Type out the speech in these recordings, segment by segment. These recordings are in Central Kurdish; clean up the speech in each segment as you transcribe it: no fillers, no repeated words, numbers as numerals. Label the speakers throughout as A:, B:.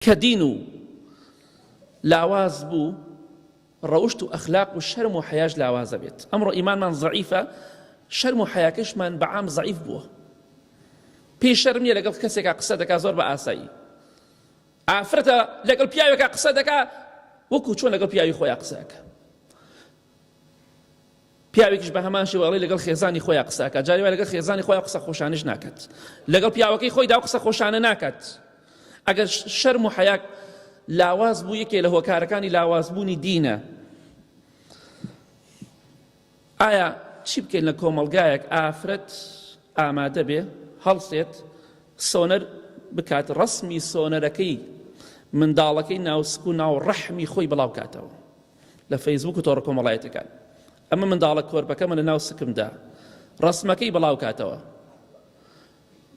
A: کە دین و لاواز بوو ڕەوشت و ئەخلاق و شەرم و حەیاش لاوازە بێت. ئەمڕۆ ئیمانمان زەعیفە، شەرم و حەیاکەشمان بە عام زەعیف بووە. پێی شەرم نییە لەگەڵ کەسێکا قسە دەکا زۆر بە ئاسایی. ئافرەتە لەگەڵ پیاوێکا قسە دەکا وەکو چۆن لەگەڵ پیاوی خۆیان قسە ئەکا. پیاوێکیش بە هەمان شێوە ئەڵێ لەگەڵ خێزانی خۆیان قسە ئەکات، جاری وایە لەگەڵ خێزانی خۆیان قسە خۆشانەش ناکات، لەگەڵ پیاوەکەی خۆیدا قسە خۆشانە ناکات. ئەگەر شەرم و حەیاک لاواز بوو یەکێ لە هۆکارەکانی لاوازبوونی دینە. ئایا چی بکەین لە کۆمەڵگایەک ئافرەت ئامادە بێ هەڵسێت سۆنەر بکات ڕەسمی سۆنەرەکەی منداڵەکەی ناوسک و ناو ڕەحمی خۆی بڵاوکاتەوە لە فەیسبوک و تۆڕە کۆمەڵایەتەکان ئەمە منداڵە کۆرپەکەمە لە ناو سکمدا ڕسمەکەی بڵاو کاتەوە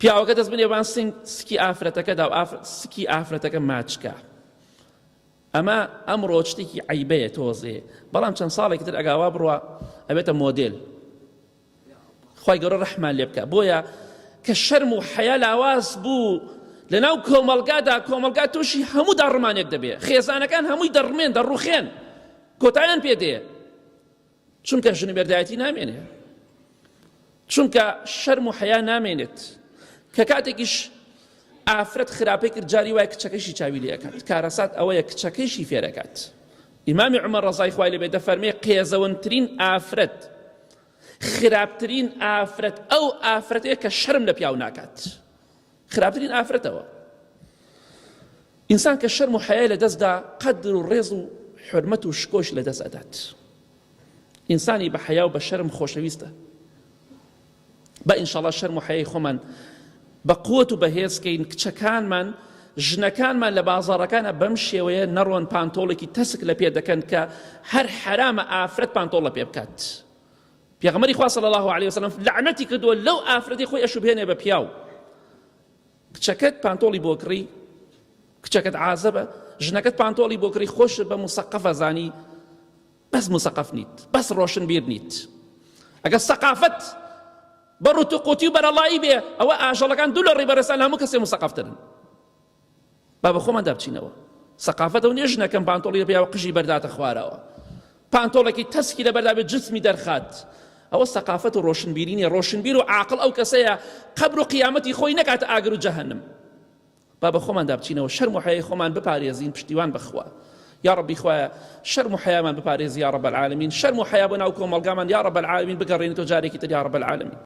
A: پیاوەکە دەست بنێوان سنگ سکی ئافرەتەکەدا و سکی ئافرەتەکە ماچکە ئەمە ئەمڕۆ شتێکی عیبەیە تۆزێ بەڵام چەند ساڵێکی تر ئەگاوا بڕوا ئەبێتە مۆدێل خوای گەورە ڕەحمان لێ بکە بۆیە کە شەرم و حەیا لاواز بوو لەناو کۆمەڵگادا کۆمەڵگا تووشی هەموو داڕمانێک دەبێ خێزانەکان هەمووی دەڕمێن دەڕوخێن کۆتایان پێ دێ چونکە ژن مێردایەتی نامێنێ چونکە شەرم و حەیا نامێنێت کە کاتێکیش ئافرەت خراپەی کرد جاری وای کچەکەشی چاوی لێ ئەکات کارەسات ئەوەیە کچەکەیشی فێرەکات ئیمامی عومەر ڕەزای خوای لێ بێ دەفەرمێ قێزەونترین ئافرەت خراپترین ئافرەت ئەو ئافرەتەیە کە شەرم لە پیاو ناکات خراپترین ئافرەتەوە ئینسان کە شەرم و حەیای لە دەستدا قەدر و ڕێز و حرمەت و شکۆش لە دەست ئەدات ئینسانی بە حەیا و بە شەرم خۆشەویستە با ئینشاڵا شەرم و حەیای خۆمان بە قوت و بەهێز کەین کچەکانمان ژنەکانمان لە بازاڕەکانە بەم شێوەیە نەڕۆن پانتۆڵێکی تەسک لە پێ دەکەن کە هەر حەرامە ئافرەت پانتۆڵ لە پێ بکات پێغەمبەری خوا صلی الله علیه وسلم لەعنەتی کردووە لەو ئافرەتی خۆی ئەشوبهێنێ بە پیاو کچەکەت پانتۆڵی بۆ کڕی کچەکەت عازەبە ژنەکەت پانتۆڵی بۆ کڕی خۆشت بە مسەقەفە زانی بەس مسەقەف نیت بەس ڕۆشنبیر نیت ئەگەر سەقافەت بە ڕوت و قوتی و بەرەڵایی بێ ئەوە ئاژەڵەکان دوو لە ڕیبەرەسان لە هەموو کەسێ مسەقەفترن با بە خۆماندا بچینەوە سەقافەتە و نیە ژنەکەم پانتۆڵی لە پیاوە قژی بەرداتە خوارەوە پانتۆڵێکی تەسکی لەبەردا بێت جسمی دەرخات ئەوە سەقافەت و ڕۆشنبیری نیە ڕۆشنبیر و عاقڵ ئەو کەسەیە قەبر و قیامەتی خۆی نەکاتە ئاگر و جەهەنم با بە خۆماندا بچینەوە شەرم و حەیای خۆمان بپارێزین پشتیوان بەخوا یا ڕەبی خوایە شەرم و حەیامان بپارێزی یا رب العالمین شەرم و حەیا بۆ ناو کۆمەڵگامان یا رب العالمین بگەڕێنیتەوە جارێکی تر یا رب العالمین.